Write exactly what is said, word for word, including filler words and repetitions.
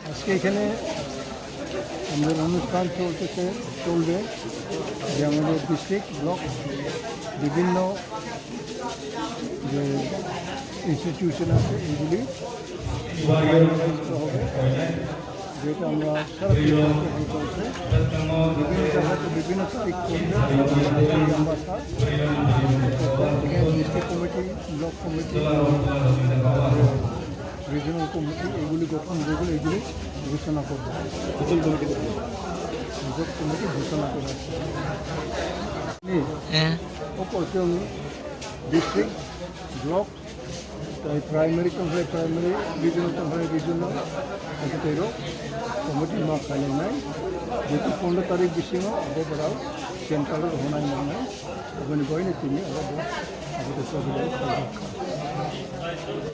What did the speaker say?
আজকে এখানে আমাদের অনুষ্ঠান চলতেছে, চলবে, যে আমাদের ডিস্ট্রিক্ট, ব্লক, বিভিন্ন যে ইনস্টিটিউশন আছে, এইগুলি অর্গানাইজ করা হবে। যেহেতু আমরা সারা পৃথিবীতে এই চলছে, বিভিন্ন জায়গাতে বিভিন্ন তারিখ করবে। এই আমরা এখানে district committee, block committee, regional committee, এগুলি গঠন, যেগুলো, এগুলি ঘোষণা করবে। ব্লক কমিটি ঘোষণা করবে। হ্যাঁ। Opor chwng district, block, tai primary tongkha primary, regional tongkha regional, tei rok committee ma khainai, jetu pondro tarik bisingo abo borok central rok honai nangnai, aboni boino tini abo bo, abo to chobwi lai kha.